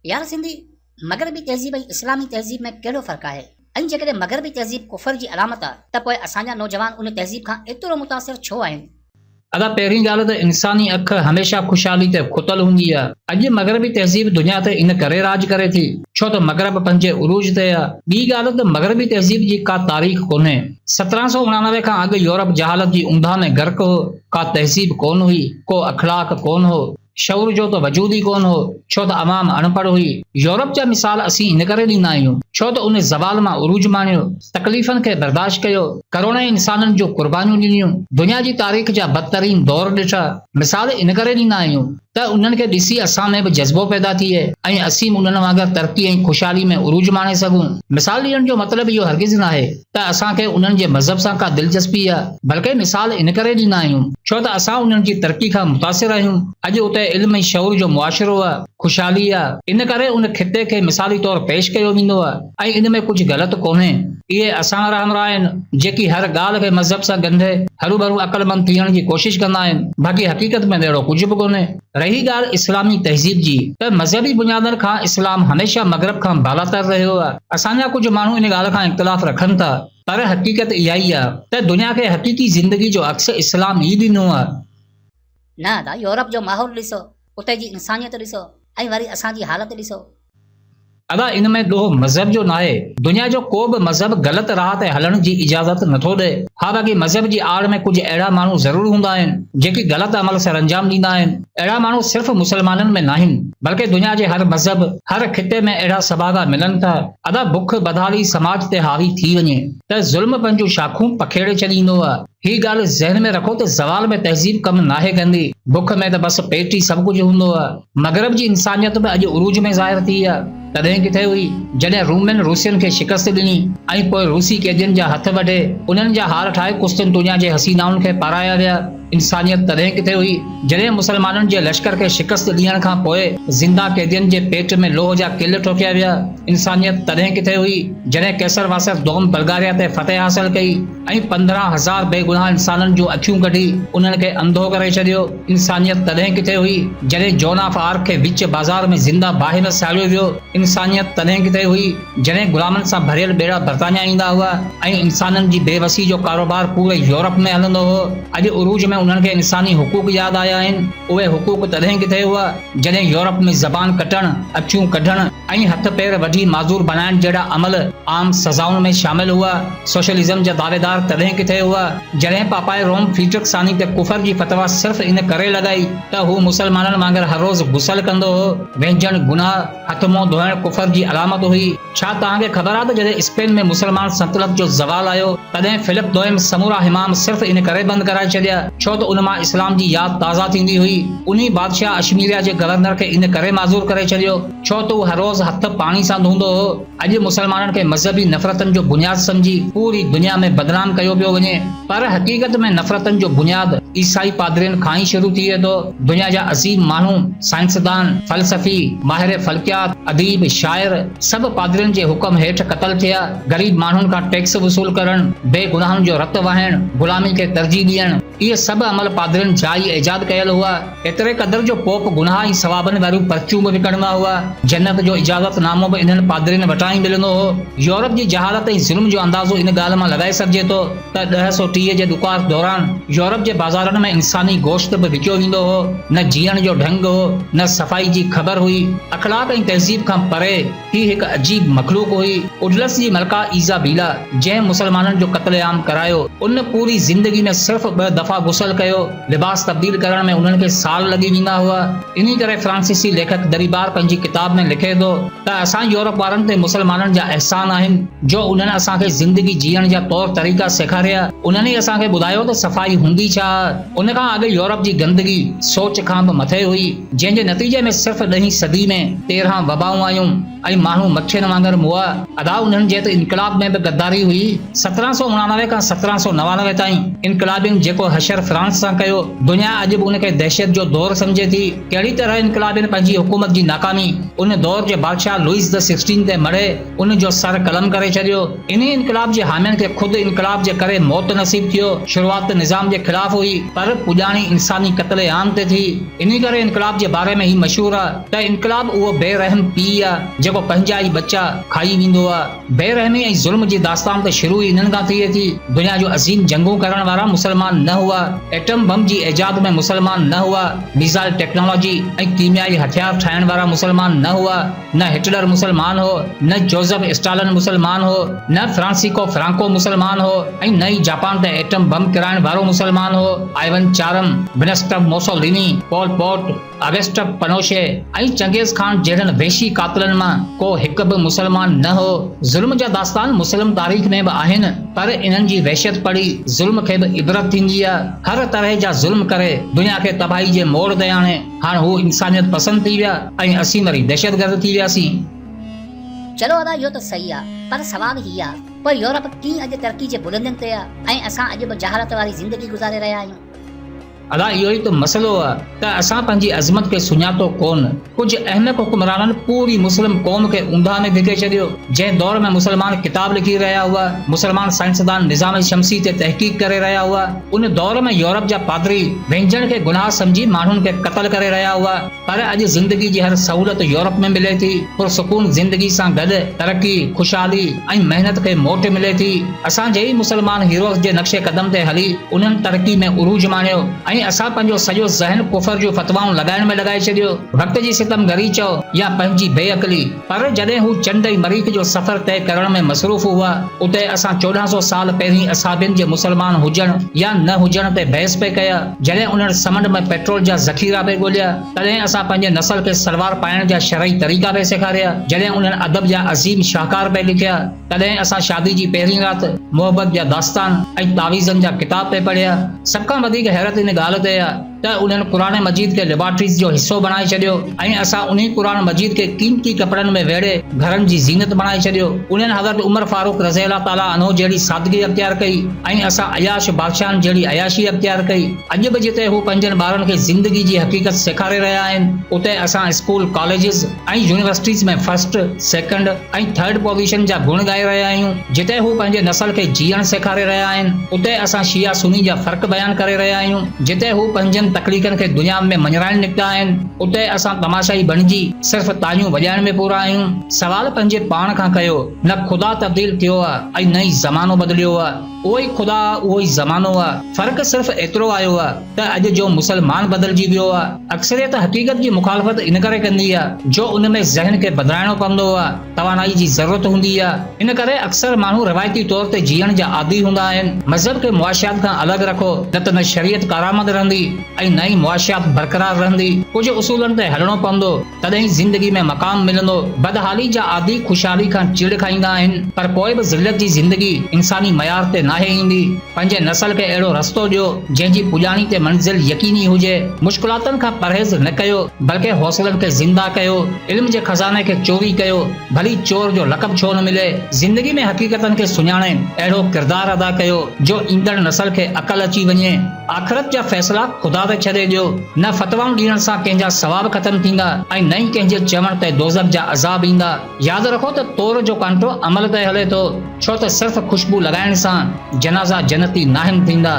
يار سنڌي، مغربي تهذيب ۽ اسلامي تهذيب ۾ ڪهڙو فرق آهي؟ ۽ جيڪڏهن مغربي تهذيب ڪفر جي علامت آ ته پوء اسان جا نوجوان ان تهذيب کان ايترو متاثر ڇو آهن؟ ادا پهرين ڳالهه ته انساني اک هميشه خوشحالي تي کتل هوندي آ. اڄ مغربي تهذيب دنيا تي ان ڪري راڄ ڪري ٿي ڇو ته مغرب پنهنجي عروج تي آ. ٻي ڳالهه ته مغربي تهذيب جي ڪا تاريخ ڪونهي. 1789 کان اڳ يورپ جهالت جي اونداهه ۾ غرق هو، ڪا تهذيب ڪونه هئي، ڪو اخلاق ڪونه هو. شعور جو ته وجود ئي ڪونه هو، ڇو ته عوام اڻپڙهه هئي. يورپ جا مثال اسين ان ڪري ڏيندا آهيون، ڇو ته ان زوال مان عروج ماڻيو، تڪليفن کي برداشت ڪيو، ڪروڙين انسانن جون قربانيون ڏنيون، دنيا جي تاريخ جا بدترين دور ڏٺا. مثال ان ڪري ڏيندا آهيون ته انهن کي ڏسي اسان ۾ به جذبو پيدا ٿئي ۽ اسين به انهن وانگر ترقي ۽ خوشحالي ۾ عروج ماڻي سگهون. مثال ڏيڻ جو مطلب اهو هرگز ناهي ته اسان کي انهن جي مذهب سان ڪا دلچسپي آ، بلڪه مثال ان ڪري ڏيندا آهيون، ڇو ته اسان انهن جي ترقي کان متاثر آهيون. اڄ اتي علم ۽ شعور جو معاشرو آ، خوشحالي آ، ان ڪري ان خطي کي مثالي طور پيش ڪيو ويندو آ ۽ ان ۾ ڪجهه غلط ڪونهي. اهي اسان وارا همراهه آهن، جيڪي هر ڳالهه کي مذهب سان ڳنڍي هروڀرو عقلمند ٿيڻ جي ڪوشش ڪندا آهن، باقي حقيقت ۾ ته اهڙو ڪجهه به ڪونهي. رهي ڳالهه اسلامي تهذيب جي ته مذهبي بنيادن کان اسلام هميشه مغرب کان بالاتر رهيو آهي. اسان جا ڪجهه ماڻهو ان ڳالهه کان اختلاف رکن ٿا پر حقيقت اها ئي آهي ته دنيا کي حقيقي زندگي جو عڪس اسلام ئي ڏنو آهي. نه ادا يورپ جو ماحول ڏسو، اتي جي انسانيت ڏسو ۽ وري اسان جي حالت ڏسو. ادا ان ۾ ڏوهه مذهب جو ناهي، دنيا جو ڪو به مذهب غلط راهه تي هلڻ جي اجازت نٿو ڏئي. ها باقي مذهب جي آڙ ۾ ڪجهه اهڙا ماڻهو ضرور هوندا آهن جيڪي غلط عمل سرانجام ڏيندا آهن. اهڙا ماڻهو صرف مسلمانن ۾ ناهن بلڪه دنيا جي هر مذهب، هر خطي ۾ اهڙا سڀاڳا ملن ٿا. ادا بک بدحالي سماج تي حاوي ٿي وڃي ته ظلم پنهنجون شاخون پکيڙي ڇڏيندو آهي. هي ڳالهه ذهن ۾ رکو ته زوال ۾ تهذيب ڪم ناهي ڪندي، بک ۾ ته بس پيٽ ئي سڀ ڪجهه هوندو آ. مغرب جي انسانيت به اڄ عروج ۾ ظاهر ٿي آ، تڏهن ڪٿي هئي، جڏهن رومين روسين کي شڪست ڏني ۽ پوء روسي قيدين جا هٿ وڍي، انهن جا هار ٺاهي قسطنطنيه جي حسينائن کي پارايا ويا. انسانيت تڏهن ڪٿي هئي، جڏهن مسلمانن جي لشڪر کي شڪست ڏيڻ کان پوء زنده قيدين جي پيٽ ۾ لوهه جا ڪل ٺوڪيا ويا. انسانيت تڏهن ڪٿي هئي، جڏهن قيصر واسر دوم بلغاريا تي فتح حاصل ڪئي. ۽ 15,000 بيگناهه انسانن جون اکيون ڪڍي انهن کي انڌو ڪري ڇڏيو. انسانيت تڏهن ڪٿي هئي، جڏهن جون آف آرڪ کي وچ بازار ۾ زنده باهه ۾ ساڙيو ويو. انسانيت تڏهن ڪٿي هئي، جڏهن غلامن سان ڀريل ٻيڙا برطانيا ايندا هئا ۽ انسانن جي بي وسي جو ڪاروبار پوري يورپ ۾ هلندو هو. اڄ عروج ۾ انهن کي انساني حقوق ياد آيا آهن. اهي حقوق تڏهن ڪٿي هئا، جڏهن يورپ ۾ زبان ڪٽڻ، اکيون ڪڍڻ ۽ هٿ پير وڍي معذور بڻائڻ جهڙا عمل عام سزائن ۾ شامل هئا. سوشلزم جا دعويدار تڏهن ڪٿي هئا، جڏهن پاپائي روم فيڊرڪ ثاني تي ڪفر جي فتويٰ صرف ان ڪري لڳائي ته هو مسلمانن وانگر هر روز غسل ڪندو هو. وهنجڻ گناهه، هٿ منهن ڌوئڻ ڪفر جي علامت هئي. ڇا توهان کي خبر آهي ته جڏهن اسپين ۾ مسلمان سلطنت جو زوال آيو، تڏهن فلپ دوئم سمورا حمام صرف ان ڪري بند ڪرائي ڇڏيا، ڇو ته ان مان اسلام جي ياد تازه ٿيندي هئي. انهي بادشاهه اشميريا جي گورنر کي ان ڪري معذور ڪري ڇڏيو، ڇو ته هو هر روز هٿ پاڻي سان ڌوندو هو. اڄ مسلمانن کي مذهبي نفرتن جو بنياد سمجهي پوري دنيا ۾ بدنام ڪيو پيو وڃي، پر حقيقت ۾ نفرتن جو بنياد عيسائي پادرين کان ئي شروع ٿئي ٿو. دنيا جا عظيم ماڻهو، سائنسدان، فلسفي، ماهر فلڪيات، اديب، شاعر سڀ پادرين جي حڪم هيٺ قتل ٿيا. غريب ماڻهن کان ٽيڪس وصول ڪرڻ، بي گناهن جو رت وهائڻ، غلامي کي ترجيح ڏيڻ، اهي سڀ عمل پادرين جا ئي ايجاد ڪيل هئا. ايتري قدر جو پوپ گناهه ۽ ثوابن واريون پرچيون به وڪڻندا هئا. جنت جو اجازت نامو به انهن پادرين وٽان ئي ملندو هو. يورپ جي جهالت ۽ ظلم جو اندازو ان ڳالهه مان لڳائي سگهجي ٿو ته 1030 جي ڏڪار دوران يورپ جي بازارن ۾ انساني گوشت به وڪيو ويندو هو. نه جيئڻ جو ڍنگ هو، نه صفائي جي خبر هئي. اخلاق ۽ تهذيب کان پري هي هڪ عجيب مخلوق هئي. اڊلس جي ملڪه ايزا بيلا جنهن مسلمانن جو قتل عام ڪرايو، ان پوري زندگي ۾ صرف ٻه دفعا غسل ڪيو. لباس تبديل ڪرڻ ۾ انهن کي سال لڳي ويندا هئا. انهي ڪري فرانسيسي ليکڪ دريبار پنهنجي ڪتاب ۾ لکي ٿو ته اسان يورپ وارن تي مسلمانن جا احسان آهن جو انهن اسان کي زندگي جيئڻ جا طور طريقا سيکاريا. انهن ئي اسان کي ٻڌايو ته صفائي هوندي ڇا آهي. ان کان اڳ يورپ جي گندگي سوچ کان به مٿي هئي جنهن جي نتيجي ۾ صرف ڏهين صدي ۾ 13 وبائون آيون. ۽ ماڻهو مکين وانگر مئا. ادا انهن جي ته انقلاب ۾ به غداري هئي. 1789 کان 1799 تائين انقلابين جيڪو حشر فرانس سان ڪيو، دنيا اڄ به ان کي دهشت جو دور سمجهي ٿي. ڪهڙي طرح انقلابين پنهنجي حڪومت جي ناڪامي ان دور جي بادشاهه لوئس the sixteen تي مڙهي ان جو سر قلم ڪري ڇڏيو. انهي انقلاب جي حامين کي خود انقلاب جي ڪري موت نصيب ٿيو. شروعات ته نظام جي خلاف هئي. پر پڄاڻي انساني قتل عام تي ٿي. انهي ڪري انقلاب جي باري ۾ هي مشهور آ ته انقلاب اهو بي رحم پيء آ جيڪو پنهنجا ئي ٻچا کائي ويندو آ. بي رحمي ۽ ظلم جي داستان ته شروع ئي انهن کان ٿئي ٿي. دنيا جون عظيم جنگون ڪرڻ وارا مسلمان نه هئا. ايٽم بم جي ايجاد ۾ مسلمان نه هئا. ميزائل ٽيڪنالاجي ۽ ڪيميائي هٿيار ٺاهڻ وارا مسلمان نه هئا. نه هٽلر مسلمان هو، نه جوزف اسٽالن مسلمان هو، نه فرانسيڪو فرانڪو مسلمان هو ۽ نه ئي جاپان تي ايٽم بم ڪيرائڻ وارو مسلمان هو. آئيون چارم، بنسٽو موسوليني، پول پوٽ، آگسٽو پنوشي ۽ چنگيز خان جهڙن وحشي قاتلن مان ڪو هڪ به مسلمان نه هو. ظلم جا داستان مسلم تاريخ ۾ به آهن پر انهن جي وحشيت پڙهي ظلم کي به عبرت ٿيندي آ. هر طرح جا ظلم ڪري دنيا کي تباهي جي موڙ تي آڻي هاڻ هو انسانيت پسند ٿي ويا ۽ اسين وري دهشتگرد ٿي وياسين. چلو ادا اهو ته صحيح آ پر سوال هي آ پوء يورپ ڪيئن اڄ ترقي جي بلندين تي آ ۽ اسان اڄ به جهالت واري زندگي گذاري رهيا آهيون. ادا اهو ئي ته مسئلو آ ته اسان پنهنجي عظمت کي سڃاتو ڪونه. ڪجهه احمق حڪمرانن پوري مسلم قوم کي اونداهه ۾ ڌڪي ڇڏيو. جنهن دور ۾ مسلمان ڪتاب لکي رهيا هئا، مسلمان سائنسدان نظام شمسي تي تحقيق ڪري رهيا هئا، ان دور ۾ يورپ جا پادري وهنجڻ کي گناهه سمجهي ماڻهن کي قتل ڪري رهيا هئا. پر اڄ زندگي جي هر سهولت يورپ ۾ ملي ٿي. پرسڪون زندگي سان گڏ ترقي، خوشحالي ۽ محنت کي موٽ ملي ٿي. اسان جي ئي مسلمان هيروز جي نقش قدم تي هلي انهن ترقي ۾ عروج ماڻيو ۽ اسان پنهنجو سڄو ذهن ڪفر جون فتوائون لڳائڻ ۾ لڳائي ڇڏيو. وقت جي ستم گري چئو يا پنهنجي بي عقلي. پر جڏهن هو چنڊ ۽ مريخ جو سفر طئي ڪرڻ ۾ مصروف هئا، اتي اسان 14 سو سال پهرين اصحابين جي مسلمان هجڻ يا نه هجڻ تي بحث پئي ڪيا. جڏهن انهن سمنڊ ۾ پيٽرول جا ذخيرا پئي ڳوليا، تڏهن اسان پنهنجي نسل کي سلوار پائڻ جا شرعي طريقا پئي سيکاريا. جڏهن انهن ادب جا عظيم شاهڪار پئي لکيا، تڏهن اسان شادي جي پهرين رات، محبت جا داستان ۽ تعويذن جا ڪتاب پئي پڙهيا. سڀ کان وڌيڪ حيرت ان ڳالهه تي آ ته انهن قرآن مجيد کي ليبارٽريز جو حصو بڻائي ڇڏيو ۽ اسان انهي قرآن مجيد کي قيمتي ڪپڙن ۾ ويڙهي گهرن جي زينت بڻائي ڇڏيو. انهن حضرت عمر فاروق رضي الله تعالٰي عنه جهڙي سادگي اختيار ڪئي ۽ اسان عياش بادشاهن جهڙي عياشي اختيار ڪئي. اڄ به جتي هو پنهنجن ٻارن کي زندگي جي حقيقت سيکاري رهيا آهن، اتي اسان school, colleges ۽ universities ۾ first, second ۽ third position جا گڻ ڳائي رهيا آهيون. جتي هو پنهنجي نسل کي جيئڻ سيکاري رهيا آهن، اتي اسان شيعا سني جا فرق بيان ڪري رهيا آهيون. جتي هو پنهنجن تخليقن کي دنيا ۾ مڃرائڻ نڪتا آهن، اتي اسان تماشائي بڻجي صرف تاڙيون وڄائڻ ۾ پورا آهيون. سوال پنهنجي پاڻ کان ڪيو، نه خدا تبديل ٿيو آ ۽ نه ئي زمانو بدليو آ. اهو ئي خدا آ، اهو ئي زمانو آ. فرق صرف ايترو آيو آ ته اڄ جو مسلمان بدلجي ويو آ. اڪثريت حقيقت جي مخالفت ان ڪري ڪندي آ جو ان ۾ ذهن کي بدلائڻو پوندو آ، توانائي جي ضرورت هوندي آ. ان ڪري اڪثر ماڻهو روايتي طور تي جيئڻ جا عادي هوندا آهن. مذهب کي معاشيات کان الڳ رکو نه ته نه شريعت ڪارآمد رهندي ۽ نه ئي معاشيات برقرار رهندي. ڪجهه اصولن تي هلڻو پوندو. تڏهن ئي زندگي ۾ مقام ملندو. بدحالي جا عادي خوشحالي کان چڙ کائيندا آهن، پر پوء به ذلت جي زندگي انساني معيار تي ناهي ايندي. پنهنجي نسل کي اهڙو رستو ڏيو، جنهن جي پڄاڻي تي منزل يقيني هجي. مشڪلاتن کان پرهيز نه ڪيو، بلڪه حوصلن کي زنده ڪيو. علم جي خزاني کي چوري ڪيو، ڀلي چور جو لقب ڇو نه ملي. زندگي ۾ حقيقتن کي سڃاڻي اهڙو ڪردار ادا ڪيو، جو ايندڙ نسل کي عقل اچي وڃي. آخرت جا فيصلا خدا تي ڇڏي ڏيو، نه فتوائون ڏيڻ سان ڪنهن جا ثواب ختم ٿيندا ۽ نه ئي ڪنهن جي چوڻ تي دوزخ جا عذاب ايندا. ياد رکو ته تور جو ڪانٽو عمل تي هلي ٿو، ڇو ته صرف خوشبو لڳائڻ سان جنازا جنتي ناهن ٿيندا.